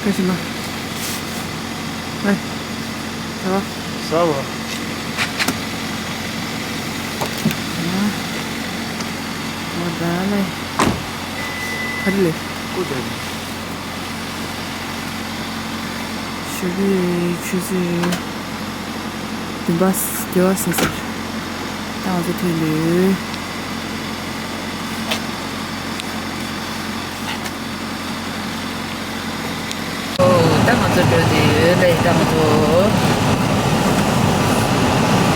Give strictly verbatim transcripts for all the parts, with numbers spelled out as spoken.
ཁ་ཤི་མ། ཨེ། ཟ་བ། ཟ་བ། ཨོ་ད་ལེ། ཁ་རི་ལེ། ཀུ་ད་ལེ། ཞོགས་པའི་ཆུ་ཚོད་བདུན་པ་བརྒྱད་པ་ཟིན་ཟེར། ད་ང་ཚོ་ཐོན་འདུག་ཨོ། ད་ང་ཚོ་འགྲོ་དུས་ལས་ད་ང་ཚོ།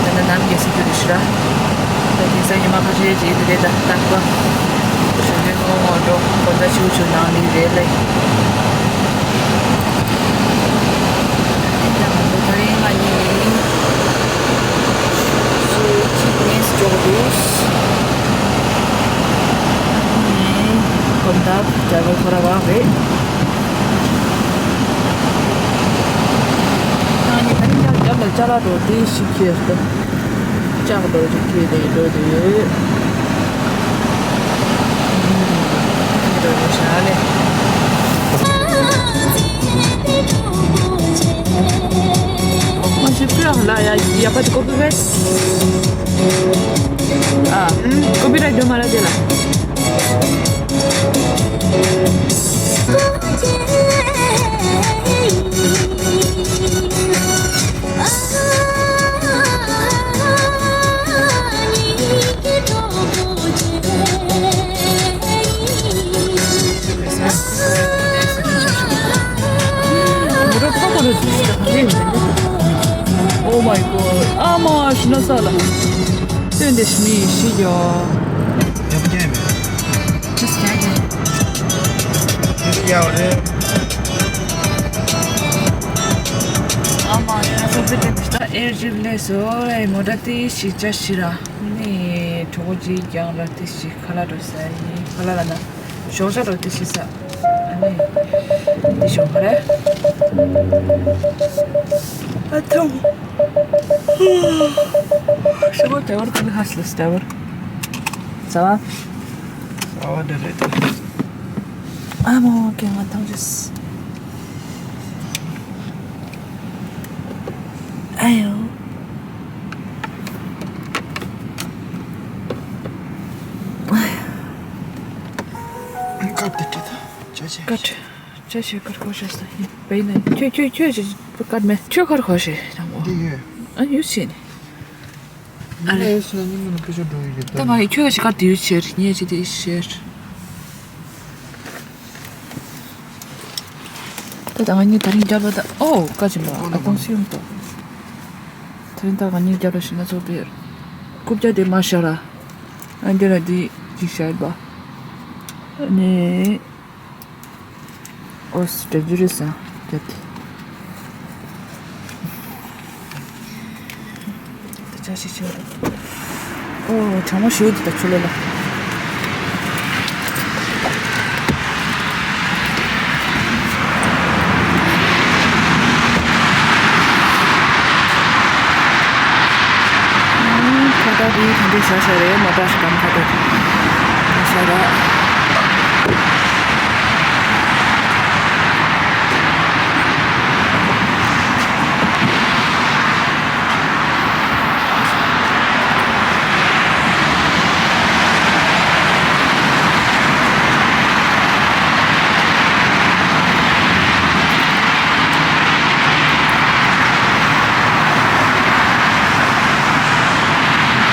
ད་ནི་ནམ་རྒྱལ་སྲིད་རྒྱུ་རུ་ཤི་ར། ད་དེང་སང་ཉི་མ་ཁ་ཤས་ཅིག་དེ་རེད་ད་རྟག་པར། ཞོགས་ཀས་སྔ་མོ་འགྲོ་དགོང་དག་ཆུ་ཆུ་ནང་ལི་རེད་ལས། ད་ང་ཚོ་ད་རིང་ང་གཉིས་ཡིན། སུ་གཅིག་མིན་འཇོག་འདུག་ཨ་ནི་དགོང་དག་ཌ་རའི་ཝར་ཁོ་རང་རང་རེད། ཨ་ནི་ད་རིང་ཡང་རྒྱབ་ལ་ཅ་ལག་འགྲོ་དེ་ཞིག་ཁྱེར་ཏེ། ལྕགས་རྡོ་ཅིག་ཁྱེར་ཏེ་འགྲོ་དེ་ཡོད། འགྲོ་དེ་ཤ་ལེ། ཨོ་ཞིག་ཁྱོད་ལ་ཡ་ཡ་པ་ཅིག་ཀོ་པི་རའེ་ཊི། ཨ། ཀོ་པི་རའེ་ཊི་འདོད་མ་ར་དེ་ལ། Oh my god. ཨ་མ་ཤི་ན་ས་ལ། སྟོན་དེ་ཤི་མི་ཤི་ཡོ། ཡག་པོ་རྒྱག་ཡིན་པས། ཅི་ཟེར་རྒྱག་རྒྱག་ཡག་རེད། ཨ་མ་ཡ་སོ་པི་ཏེ་ད་ཨེར་ཇིབ་ལས་སོ་ཨེ་མོ་ད་ཏི་ཤི་ཅ་ཤི་ར། ནི་གྲོགས་ཅི་རྒྱང་ར་ཏི་ཤི་ཁ་ལ་འགྲོ་ས་ཡིན་ཁ་ལ་ལ་ན། ཞོགས་ཇ་རོ་ཏི་ཤི་ས། ཨ་ནི། འདི་ཞོགས་པ་རེད། ཨ་ཐུང་། ཤོག་པ་ཌ་རའེ་ཝར་ཀུན་ཧ་སི་ལ་ཌ་རའེ་ཝར། ཟ་བ། ཟ་བ་འདི་རེད་དེ། ཨ་མོ་ཀེ་ང་ཐང་ཅིས། ཨ་ཡོ། ཀ་དེ་ཁྲིད་དང་ཅ་ཆས། ཀ་ཁྲིད། ཅ་ཆས་ཀར་ཁོ་ཤ་ས་ཡིན་པས་ན་ཁྱོད་ཁྱོད་ཁྱོད་ཀར་མེད་ཁྱོད་ཀར་ཁོ་ཤེས་དང་པོ། འདི་ཡོད། ཨ་ཡོད་ཤེས་ནི། ཨ་རེ། ངས་ཤེས་ནི་མིན་ཁྱོད་ཤོད་འགྲོ་ཡི་རེད་ད། ད་ང་ཡི་ཁྱོད་ཀ་ཤི་ཀར་དེ་ཡོད་ཤེར་ངས་ཅི་དེ་ཤེར། ད་ད་ང་གཉིས་ད་རིང་རྒྱབ་ལ་ད་ཨོ་ཀ་ཅི་མ་ཨ་ཏང་སི་ཡོང་ཏོ། ད་རིང་ད་ང་གཉིས་རྒྱབ་ལ་ཤི་ན་ཚོགས་པའི་རྐུབ་བཀྱག་དེ་མ་ཤར་ར། ཨ་འདི་ལ་འདི་ཅིག་ཤར་བ། ཨ་ནི། ཨོ་སི་ཏྲེ་ཇུ་རི་སང་རྒྱབ་དེ། ད་ཅ་ཤི་ཤི་རེད། ཨོ་གྲང་མོ་ཞེ་འདི་ད་ཆུ་ལོ་ལ། ཁ་ཏ་དེ་དེ་འདྲའི་བཞག་བཞག་རེད་མ་ཏྲ་ཤི་གམ་ཁ་ཏ་དེ་བཞག་ར།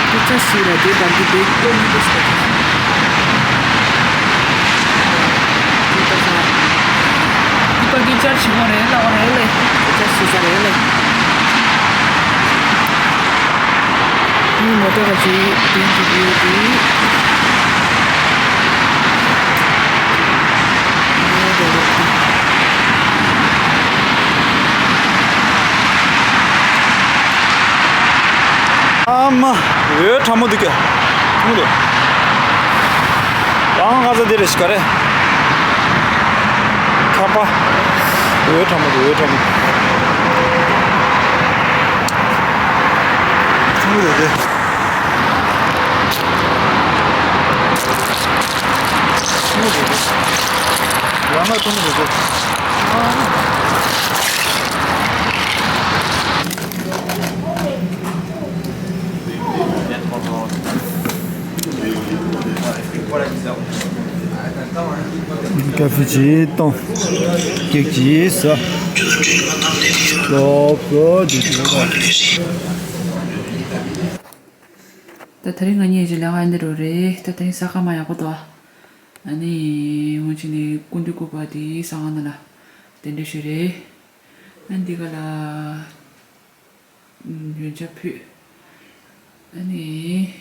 ཁོ་ཚ་སུ་ལ་དེ་དང་དེ་དེ་ལྟོ་མི་འདུག་ཟེར། དེ་ལྟ་ས། དེ་པ་གི་ཅར་ཆི་མོ་རེད་ལ་བ་རེད་ལེ། ཅར་ཆི་ས་རེད་ལེ། ངའི་མོ་ཊ་ག་ཅིག་དེ་འདུག་ཡོད་དེ། ཨ་མ། འོད་ཁྲ་མོ་འདུག་ག་ཐུང་འདུག་རང་ང་ཚོ་འདི་རེ་ཞིག་ག་རེ། ཁ་པ། འོད་ཁྲ་མོ་འདུག་འོད་ཁྲ་མོ། ཐུང་འདུག་དེ། ཐུང་འདུག་དེ། རང་ང་ཐུང་འདུག་དེ། ཨ། ཀ་ཧྥེ་ཅིག་བཏུང་། ཀེག་ཅིག་ཟ། ལོབ་ལོབ་ཅིག་ཟ། ད་དེ་རིང་ང་གཉིས་ཀྱི་ལས་ཀ་འདི་འདྲ་རེད། ད་དེ་རིང་ས་ཁ་མ་ཡག་པོ་འདུག་ཨ་ནི་ངོ་ཅིག་ནས་སྐུ་མདུན་སྐུ་པར་དེ་གསང་བ་ན་ལ་གདན་འདྲེན་ཞུས་རེད། ཨ་འདི་ག་ལ་ཡོན་ཆབ་ཕུལ། ཨ་ནི།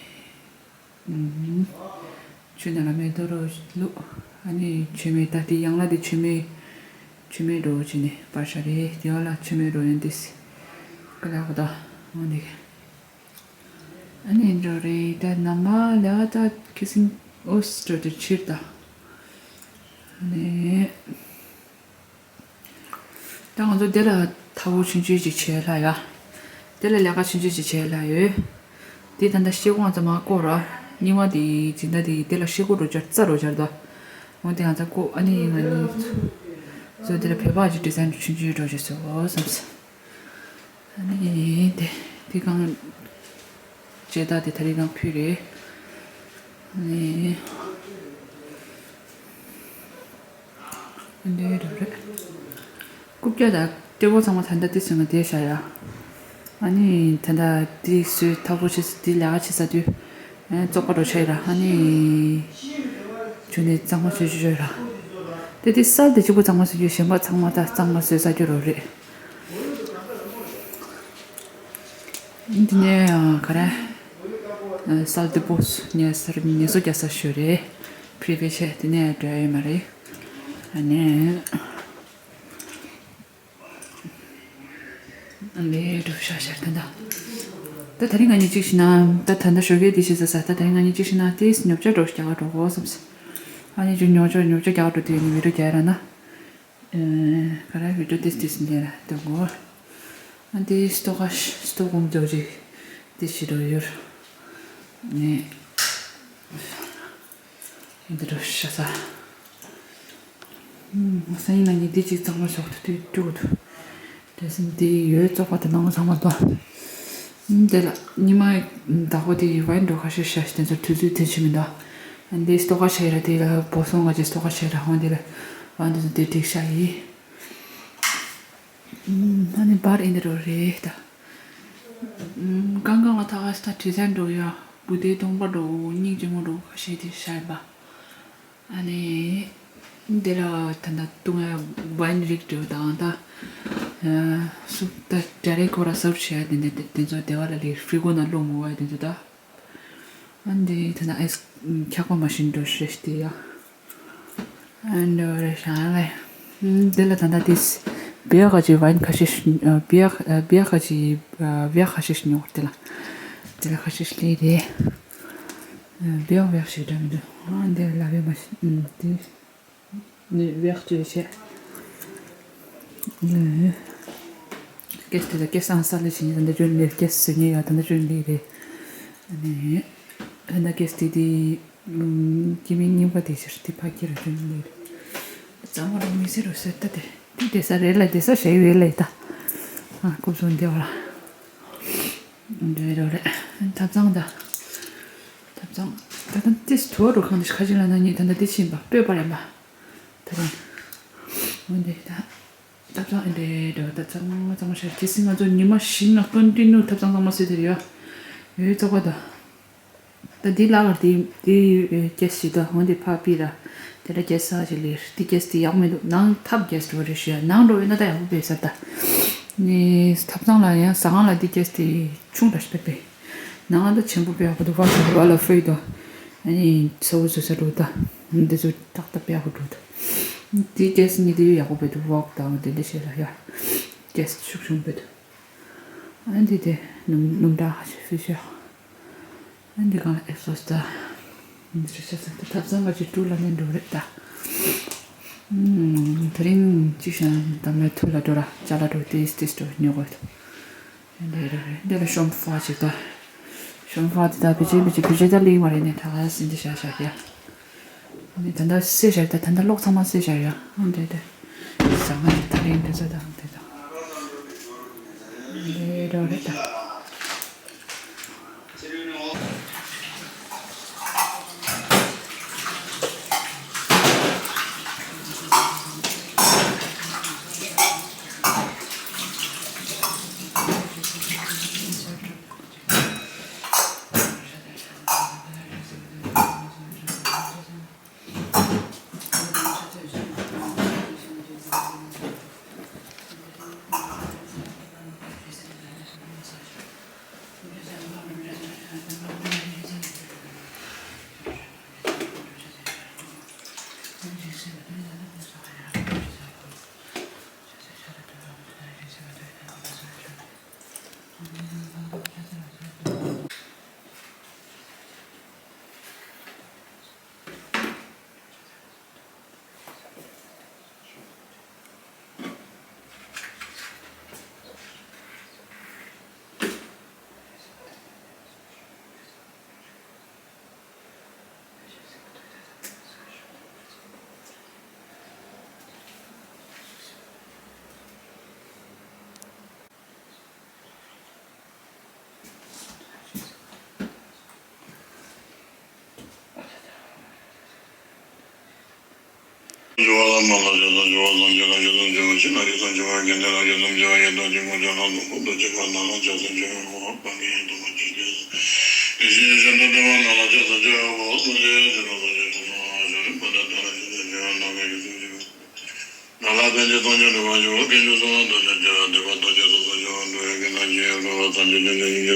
ཆུ་ནང་ལ་མེ་ཏོག་རོ་བླུགས། ཨ་ནི་མཆོད་མེ་ད་དེ་ཡང་ལ་དེ་མཆོད་མེ། མཆོད་མེ་རོ་བྱས་ནས་པར་ཤ་རེད། དེ་བ་ལ་མཆོད་མེ་རོ་ཡན་ཏིས། ཀ་ལ་ཧོ་ད། འོ་འདི། ཨ་ནི་འགྲོ་རེད། ད་ནམ་མ་ལ་ད་ཁི་སིང་ཨོ་སི་ཏྲོ་དེ་ཕྱིར་ད། ཨ་ནི། ད་ང་ཚོ་འདི་ལ་ཐབ་བོ་ཆུང་ཆུང་ཅིག་བྱས་ལ་ཡ། འདི་ལ་ལས་ཀ་ཆུང་ཆུང་ཅིག་བྱས་ལ་ཡོད། འདི་ད་ལྟ་ཤེལ་སྒོ་ང་ཚོ་མ་བསྐོར་ར། རྙིང་མ་འདི་སྦྱིན་བདག་འདི་འདི་ལ་ཤེལ་སྒོ་རུ་སྦྱར་རྩ་རུ་སྦྱར་དོ། འོ་འདི་ང་ཚོ་བསྐོར། ཨ་ནི་ང་གཉིས་ཚོ་འདི་ལ་བོད་པ་ཅིག་ཌི་ཛའིན་ཆུང་ཆུང་འགྲོ་བྱས་སོ་བསམ་སོང་། ཨ་ནི་དེ་དེ་གང་བྱས་ད་དེ་ད་རེས་གང་ཕུལ་རེད། ཨ་ནི་འདི་རུ་རེད། རྐུབ་བཀྱག་དང་སྟེགས་བུ་ཚང་མ་ད་ལྟ་དེ་སོང་ང་དེ་བཞག་ཡ། ཨ་ནི་ད་ལྟ་དེ་སོས་ཐབ་བོ་ཆེ་དེ་ལས་ཀ་བྱེད་ས་དུས་ཨ་བཙོག་པ་འགྲོ་ཆ་ཡི་ར། ཨ་ནི་བྱུང་ནས་གཙང་མ་བཟོས་ཆོག་ཆོག་ཡོད་ར། དེ་དེ་སལ་དེ་གཅིག་པུ་གཙང་མ་བཟོས་ཆོག་གཞན་པ་ཚང་མ་ད་གཙང་མ་བཟོས་ས་རྒྱུ་རོ་རེད། འདི་ནས་ག་རེ། སལ་དེ་པོ་ངས་སར་ངལ་གསོ་རྒྱག་ས་ཞོ་རེད། པི་རི་བེ་ཆེ་དེ་ནས་འགྲོ་ཡ་ཡོད་མ་རེད། ཨ་ནི། ཨ་ནི་འགྲོ་ཤ་ཤར་ད་ད། ད་དེ་རིང་ང་གཉིས་གཅིག་ཤི་ན་ད་ད་ད་ཞོགས་ཀས་དེ་ཤི་ས་ས་ད་དེ་རིང་ང་གཉིས་གཅིག་ཤི་ན་དེས་ཉོ་ཆ་འགྲོ་རྒྱག་ག་འགྲོ་གོ་བསམ་སོང་། ཨ་ནི་ཅུ་ཉོ་ཆ་ཉོ་ཆ་རྒྱག་ག་འགྲོ་དུས་ནི་མི་འགྲོ་རྒྱག་ར་ན། ག་རེ་བི་ཌིའོ་ཏིས་ཏིས་འདི་ལ་འདུག་གོ། ཨ་འདི་སྟོ་ཀ་ཤ་སྟོ་གོང་འཇོག་ཅིག་འདི་ཞིག་འགྲོ་ཡོད། ནི་འདི་འགྲོ་ཤ་ས། ང་ས་ཡིན་ན་ངས་འདི་གཅིག་གཙང་མ་ཞོག་ཏུ་དུས་དཀྲུག་ཏུ། དེ་སྲིད་འདི་ཡོད་བཙོག་པ་དེ་ནང་ཚང་མ་དོ། དེ་ལ་ཉི་མ་བདག་པོ་དེ་ཡི་བའི་འགྲོ་ཁ་ཤས་ཤ་ཞིག་དེ་ཚོ་དུས་ཚོད་དེ་ཕྱིན་མི་འདུག་འདི་སྟོ་ཀ་ཤ་ཡི་ར་དེ་ལ་བོ་སོང་ག་ཅེ་སྟོ་ཀ་ཤ་ཡི་ར་ཧོན་དེ་ལ་བ་འདི་ཚོ་དེ་འགྲིག་ཤ་ཡི། ཨ་ནི་པར་ཨིན་དི་རོ་རེད་ད། ཀང་ཀང་ལ་ཐག་ས་ཁྲི་ཚན་འགྲོ་ཡ། བུ་དེ་སྟོང་པ་འགྲོ་སྙིང་རྗེ་མོ་འགྲོ་ཁ་ཤས་དེ་ཤ་ཡི་པ། ཨ་ནི། འདི་ལ་ད་ལྟ་བཏུང་ཡ་བའིན་རིགས་འགྲོ་དང་ད། སུ་ད་ཌ་རེ་ཁོ་ར་སར་བྱས་ཡ་དེ་འདི་དེ་ཚོ་དེ་བ་ལ་ལི་ཧྥི་རི་གོ་ན་ལོ་མོ་བ་དེ་ཚོ་ད། ཨ་འདི་ད་ན་ཨེས་འཁྱག་པ་མ་བཞིན་འགྲོ་ཤེས་ཏེ་ཡ། ཨ་འདྲ་རེ་ཤ་ལེ། འདི་ལ་ད་ད་དིས་བེ་ཁ་ཅི་བན་ཁ་ཤིས་བེ་བེ་ཁ་ཅི་བེ་ཁ་ཤིས་ཉོ་དེ་ལ། དེ་ལ་ཁ་ཤིས་ལེ་རེ། བེ་བེ་ཤི་འདྲ་མི་འདུག་ཨ་འདི་ལ་བེ་མ་ཤི་དེ། ནི་བེག་ཅེས་བཤད། ཀེས་དེ་ལ་ཀེས་ཨང་ས་ལེ་ཞིག་ད་ལྟ་ཅོན་ལེ་ཀེས་སུ་ཉེ་ཡ་ད་ལྟ་ཅོན་ལེ་རེད། ཨ་ནི། ད་ལྟ་ཀེས་དེ་དེ་ཀི་མི་རྙིང་པ་དེ་ཕྱིར་དེ་ཕ་ཁྱེར་ཅོན་ལེ་རེད། ཙམ་མ་རུ་མི་སེ་རུ་སེ་ད་དེ་དེ་དེ་ས་རེད་ལ་དེ་ས་ཞེ་ཡོད་ལེ་ད། ཨ་ཀུབ་སོན་དེ་བ་ལ། འདྲེ་རོ་རེད། ཐབ་ཚང་ད། ཐབ་ཚང་། ད་ལྟ་ཏིས་ཐོ་རུ་ཁང་དེ་ཁ་ཅིག་ལ་ན་ཉིད་ད་ལྟ་ཏིས་ཕྱིན་པ་སྤོས་པ་རེད་པ། ད་རེད། འོན་ཏེ་ད། ཐབ་ཚང་ཨེ་འདྲེ་འདྲ་ད་ཚང་མ་ཚང་མ་ཤར་ཏིས་སི་ང་ཚོ་ཉི་མ་བཞི་ན་ཀོན་ཏི་ནུ་ཐབ་ཚང་ཚང་མ་སུས་དེ་རེད་ཡ། ཡོད་ཙོག་པ་ད། ད་འདི་ལ་བར་དེ་དེ་ཀེས་ཞིག་ད་འོན་ཏེ་ཕ་པི་ར། དེ་ལ་ཀེས་ས་ཅི་ལེར་དེ་ཀེས་དེ་ཡག་མི་འདུག་ནང་ཐབ་ཀེས་འགྲོ་རེ་ཞུ་ཡ་ནང་འགྲོ་ཡོད་ན་ད་ཡག་པོ་བས་ས་ད། ནི་ཐབ་ཚང་ལ་ཡང་ཟ་ཁང་ལ་དེ་ཀེས་དེ་ཆུང་དྲགས་ཤིག་པས་པས། ནང་ལ་ཆེན་པོ་དཔེ་ཡག་པོ་འདུག་བ་ཟེར་བ་ལ་ཧྥེ་དོ། ཨ་ནི་ཚ་བོ་བཟོ་ས་འགྲོ་ད། འདི་ཚོ་ཏག་ཏག་དཔེ་ཡག་པོ་འགྲོ་ད། དེ་ཀེས་ནི་དེ་ཡག་པོ་བས་འདུག་བག་དང་དེ་འདྲ་བྱས་ལ་ཡ། ཀེས་ཤུགས་ཆུང་བས་འདུག་ཨ་འདི་དེ་ནུམ་ནུམ་འདྲ་ཧ་ཤི་ཧྥི་ཤོ། ཨ་འདི་གང་ལ་ཨེ་སོ་སི་ད། འདི་རེ་ཤ་ས་ད་ཐབ་ཚང་ག་ཅི་ཀྲུ་ལ་ནས་འགྲོ་རེད་ད། ཨུམ། དེ་རིང་ཅི་ཤང་ད་མེ་ཐུ་ལ་འགྲོ་ར་ཅ་ལ་འགྲོ་ཏིས་ཏིས་འགྲོ་ཉོ་གོ། འདི་རེད་རེད་འདི་ལ་ཤོམ་ཧྥ་ཅིག་ད། ཤོམ་ཧྥ་དེ་ད་བི་ཇེ་བི་ཇེ་བི་ཇེ་ད་ལིང་བ་རེད་ནས་ད་ག་སི་འདི་ཤ་ཤ་ཡ། འདི་ད་ད་སེ་ཤ་ད་ད་ད་ལོག་ཚང་མ་སེ་ཤ་ཡ། འདི་ད། ཟ་མ་འདི་ད་རིང་འདི་ཚོ་ད་འདི་ད། འདི་རོ་རེད་ད། ནཱ་ལས་པཎ་ཆེན་སངས་རྒྱས་འགྲུབ་པར་ཞུ། དཀོན་མཆོག་གསུམ་ལ་བདག་སྐྱབས་མཆི། སྡིག་པ་ཐམས་ཅད་སོ་སོར་ཞི་བ་འདོད་པའི་དགེ་རྩ་ཆེ་ཡང་འགྲོ་བ་ཐམས་ཅད་ཀྱི་སྙིང་རྗེ་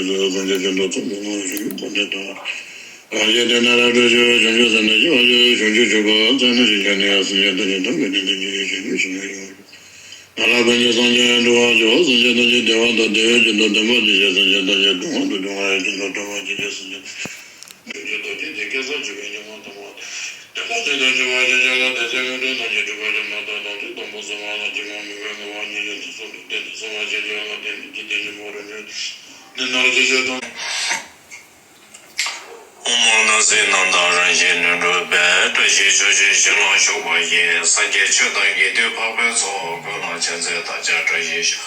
སོ་སོར་སངས་རྒྱས་ཆོས་དང་ཚོགས་ཀྱི་ངོ་བོར་ཞུགས་པའི་བཀའ་དྲིན་དང་། རང་གཞན་དོན་དང་རབ་ཏུ་ཞི་བ་བྱང་ཆུབ་སེམས་དང་བྱེ་བྲག་ཕྱོགས་བཅུའི་བྱང་ཆུབ་སྤྱོད་པ་ཚད་མེད་ཞིང་ཁྱབ་ནས་སངས་རྒྱས་ཐམས་ཅད་ཐོབ་པའི་བདེན་དོན་རྒྱུན་ཆད་མེད་ཞི་བར་ཡོང་བར་ཞུ། ནཱ་ལས་པཎ་ཆེན་སངས་རྒྱས་འགྲུབ་པར་ཞུ། སངས་རྒྱས་ཐམས་ཅད་བདེ་བ་དང་བདེ་བའི་རྒྱུ་དང་བདེན་པ་ཅན་གྱི་སངས་རྒྱས་ཐམས་ཅད་སྡུག་བསྔལ་དུ་སྡུག་བསྔལ་བའི་རྒྱུ་དང་སྡུག་བསྔལ་ཅན་གྱི་སངས་རྒྱས་ཐམས་ཅད་ཐམས་ཅད་རྡོ་རྗེ་ཐེག་མཆོག་ཆོས་དང་ལྡན་པ་དང་། བདེན་པ་ཅན་དང་བཅས་པ་ཡང་ཆོས་ལ་དད་ཅིང་མོས་གུས་རྣམས་ཀྱིས་སྒྲུབ་པར་བྱ་མ་ཐག་ཏུ་དང་པོ་གསུམ་པ་ལ་ཇི་ལྟར་མོས་པའི་ངག་དབང་སྙན་བརྒྱུད་དུ་གསུངས་པའི་སྟེང་དུ་གསུངས་པ་ཇི་བཞིན་ལ་བརྟེན་ནས་ཀྱི་དོན་ཆེན་པོ་རིམ་བྱོན་ནི་ནང་གི་ཆོས་དང་། ཨོཾ་ཨཱཿདྷཱིཿསྣང་དག་རང་བཞིན་ལྷུན་གྲུབ་པའི། བཀྲ་ཤིས་ཕྱོགས་བཅུའི་ཞིང་ལ་བཞུགས་པ་ཡི། སངས་རྒྱས་ཆོས་དང་དགེ་འདུན་འཕགས་པའི་ཚོགས། ཀུན་ལ་ཕྱག་འཚལ་བདག་ཅག་བཀྲ་ཤིས་ཤོག་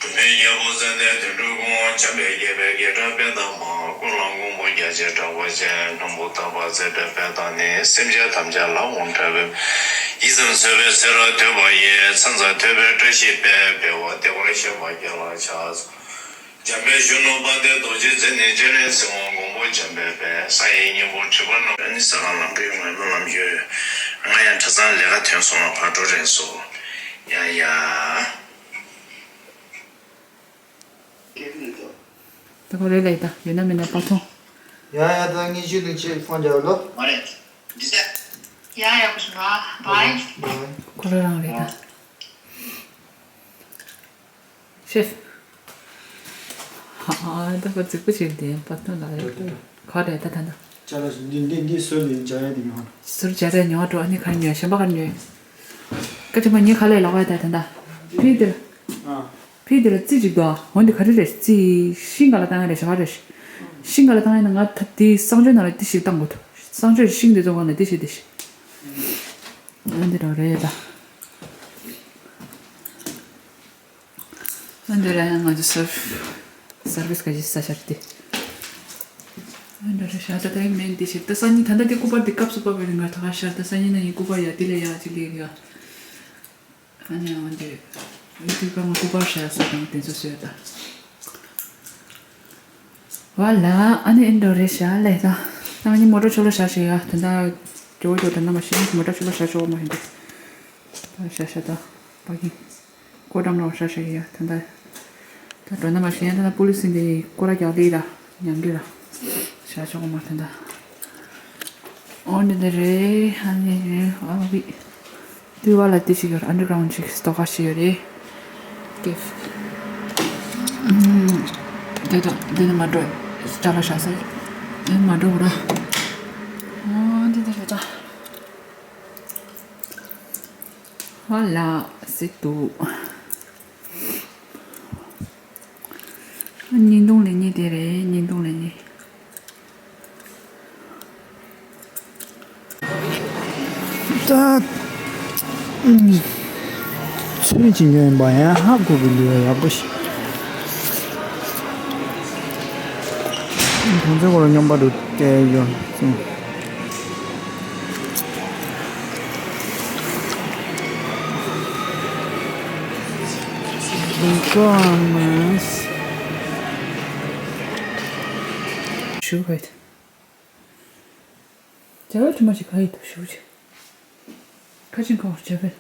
འགྲོ་མིའི་རྒྱལ་པོ་ཙནྡན་དོན་གྲུབ་ཀུན། འཇམ་དཔལ་དགྱེས་པའི་བགེགས་སྐྲག་པད་དཀར་མ། ཀུན་ལ་མགོན་པོ་རྒྱ་ཆེར་གྲགས་པ་ཅན། ལྷུན་པོ་ཐག་པ་ཚེ་བཀྲ་པད་དཀར་ནི། སེམས་ཅན་ཐམས་ཅད་ལ་དབང་བཀྲ་བའི། ཡིད་ཙམ་ཚོས་པའི་ཚེ་རབས་ཐོས་པ་ཡི། ཚེ་མཚམས་ཐོས་པའི་བཀྲ་ཤིས་པའི། འཕེལ་བ་བདེ་བར་གཤེགས་པ་རྒྱལ་ལ་ཕྱག་འཚལ། འཇམ་དཔལ་གཞོན་ནུ་དཔལ་ལྡན་རྡོ་རྗེ་རྩེ་ནས་སྤྱན་རས་གཟིགས་དབང་མགོན་པོ་འཇམ་དཔལ་དཔལ། ས་ཡི་སྙིང་པོ་མཁྲིས་པ་རྣམས། ཨ་ནི་ས་ག་ལམ་བུའི་ངོས་སྨོན་ལམ་ཡོད། ང་ཡང་གྲྭ་ཚང་ལས་ཀ་ཐོན་སོང་ལ་ཕར་འགྲོ་རན་སོང་། ཡ་ཡ། ད་ཁོ་རེ་ལས་ད་ཡོད་ན་མེད་ན་པ་ཐོང་། ཡ་ཡ། ད་ངས་ཅི་ལུགས་ཅི་ཕོན་རྒྱབ་ལོ། མ་རེད། འདི་ཟེར། ཡ་ཡ། ཀུ་ཤུ་བ་བའི། ཁོ་རང་རང་རེད་ད། ཤེས། ཨ་ད་ཁོ་རྫིག་པོ་བྱེད་དེ་པ་ཐོང་ལ་རེད། ག་རེད་ད་ད་ད། ཅ་ལག་འདི་འདི་འདི་སུ་ལས་བྱ་ཡ་དེ་ཉོ་ཧ། ཟུར་བྱ་རེད་ཉོ་འགྲོ། ཨ་ནི་ག་རེ་ཉོ། གཞན་པ་ག་རེ་ཉོ། སྐད་ཆ་མ་ཉེ་ག་ལས་ལོག་ཡ་ད་ད་ད། ཕི་དེ་ལ། ཨ། ཕི་དེ་ལ་རྩི་ཅིག་འདུག་ཨ། འོན་ཏེ་ག་རེ་རེད། རྩི་ཤིང་ག་ལ་བཏང་ཡ་རེད། ཞེ་བ་རེད། ཤིང་ག་ལ་བཏང་ཡ་ན་ང་ད་དེ་གསང་སྤྱོད་ནང་ལ་དེ་ཞིག་བཏང་དགོས་འདུག་གསང་སྤྱོད་ཤིང་དེ་ཚོ་གང་ལ་དེ་ཞིག་དེ་ཞིག་འོན་ཏེ་རོ་རེད་ད། འོན་ཏེ་ར་ང་ཚོ་སར་སར་བིས་ག་ཅི་ས་ཤར་ཏེ། འོན་ཏེ་ར་ཤ་ད་ད་མེན་དེ་ཞིག་ད་སང་ཉིན་ད་ད་དེ་སྐུ་པར་དེ་སྐབས་སུ་བབས་པའི་རིང་ང་ད་ག་ཤར་ད་སང་ཉིན་ན་ཡིན་སྐུ་པར་ཡ་དེ་ལས་ཡ་ཅིག་ལས་ཡ། ཨ་ནི་འོན་ཏེ། འོན་ཏེ་ཀ་མ་སྐུ་པར་བཞག་ས་དང་དེ་ཚོ་བཟོས་དང་། ཝ་ལ། ཨ་ནི་ཨིན་འགྲོ་རེད་ཤག་ལས་དང་། ཨ་ནི་མོ་ཊ་ཆུ་ལ་བཞག་ཤེས་ཡ་དེ་འདྲ། ཇོ་བོ་ཇོ་དང་རྣམ་པ་ཤེས་མོ་ཊ་ཆུ་ལ་བཞག་ཆོག་མ་ཡིན་ཏེ། ད་བཞག་ཤག་ད་པ་ཀིང་། ཀོ་ཌམ་ལ་བཞག་ཤེས་ཡ་དེ་འདྲ། ད་འགྲོ་རྣམ་པ་ཤེས་ཡ་དེ་འདྲ་པུ་ལི་སི་འདི་ཀོ་ར་རྒྱག་ལི་ར་ཉང་གི་ར། བཞག་ཆོག་མ་དེ་འདྲ། ཨོ་འདི་འདི་རེད། ཨ་ནི་ཨ་བི། དུས་བ་ལ་དེ་ཞིག་ཡོད་རེད། ཨན་ཌར་གྷ་རའུན་ཌ་ཞིག་སྟོག་ཁ་ཞིག་ཡོད་རེད། ཀེབ། ཨུམ། དེ་དང་དེ་ནི་མ་འགྲོ། ཅ་ལག་བཞག་ས། དེ་ནི་མ་འགྲོ་བ་ར། ཨོ་འདི་འདི་རེད་ད། བ་ལ་སི་ཏུ། བརྙན་ཐུང་ལེན་མཁན་དེ་རེད། བརྙན་ཐུང་ལེན་མཁན། ད། ཚོད་ཅིག་ཉོས་ཡིན་པ་ཡང་ཧ་གོ་གི་འདུག་ཡག་པོ་ཞིག་ཁོང་ཚོའི་སྐོར་སྙོམས་པ་འདུག་སྟེ་ཡོད། ཞུ་བ། བྱ་བའི་དྲི་མ་ཞིག་ག་ཡི་དུ་ཞུ་ཅི། ཁ་ཆེན་ཁོང་བྱ་བའི།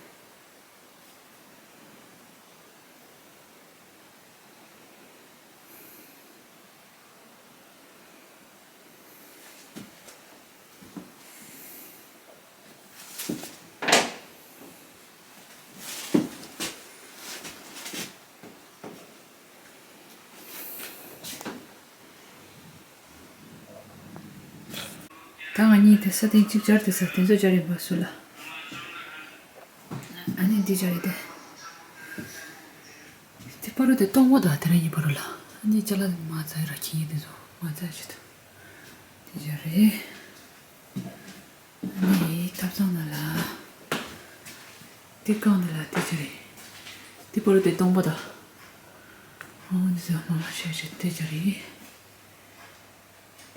ད་ང་གཉིས་དེ་ས་སྟེང་གཅིག་སྦྱར་དེ་ས་དེ་ཚོ་སྦྱར་ཡིན་པ་སུ་ལ། ཨ་ནི་འདི་སྦྱར་ཡིན་དེ། དེ་པ་རུ་དེ་སྟོང་པ་དང་དེ་ར་ཡིན་པ་རུ་ལ། ཨ་ནི་ཅ་ལག་མ་ཚ་ཡི་ར་ཁྱི་ཡིན་དེ་ཚོ་མ་ཚ་ཞིག་དེ་སྦྱར་རེད། ཨ་ནི་ཐབ་ཚང་ན་ལ། དེ་གང་དེ་ལ་དེ་སྦྱར་རེད། དེ་པ་རུ་དེ་སྟོང་པ་དང་། ཨོ་འདི་ཚོ་མ་མ་ཤ་ཤ་དེ་སྦྱར་རེད།